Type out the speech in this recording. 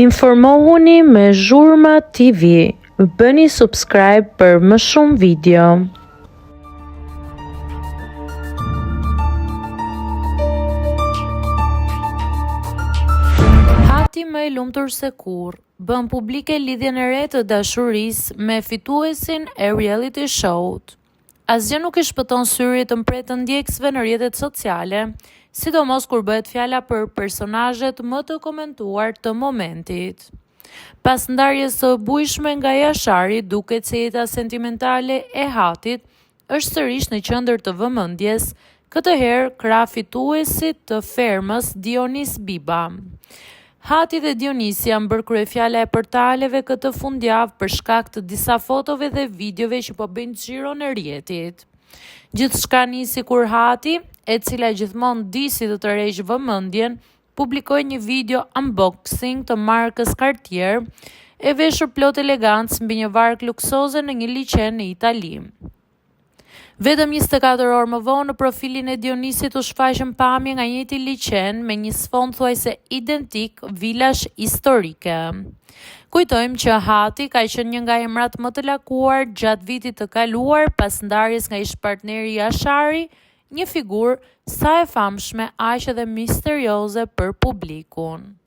Informohuni me Zhurma TV, bëni subscribe për më shumë video. Hati më e lumtur se kurrë, bën publike lidhjen e re të dashurisë me fituesin e reality show-t. Asgjë nuk i shpëton syrit të mprehtë të ndjekësve në rrjetet sociale, sidomos kur bëhet fjala për personazhet më të komentuar të momentit. Pas ndarjes së bujshme nga Jashari, duket se jeta sentimentale e Hatit është sërish në qendër të vëmendjes, këtë herë krah fituesit të fermës Dionis Biba. Hati dhe Dionisi janë bërë kryefjala e portaleve këtë fundjavë për shkak të disa fotove dhe videove që po bëjnë xhiron e rrjetit. Gjithçka nisi kur Hati, e cila gjithmonë di si të tërheqë vëmendjen, publikoi një video unboxing të markës Cartier, e veshur plot elegancë mbi një varkë luksoze në një liqen në Itali. Vetëm 24 orë më vonë, në profilin e Dionisit u shfaqën pamje nga i njëjti liqen me një sfond thuajse identik vilash historike. Kujtojmë që Hati ka qenë një nga emrat më të lakuar gjatë vitit të kaluar pas ndarjes nga ish-partneri Jashari, një figurë sa e famshme aq edhe misterioze për publikun.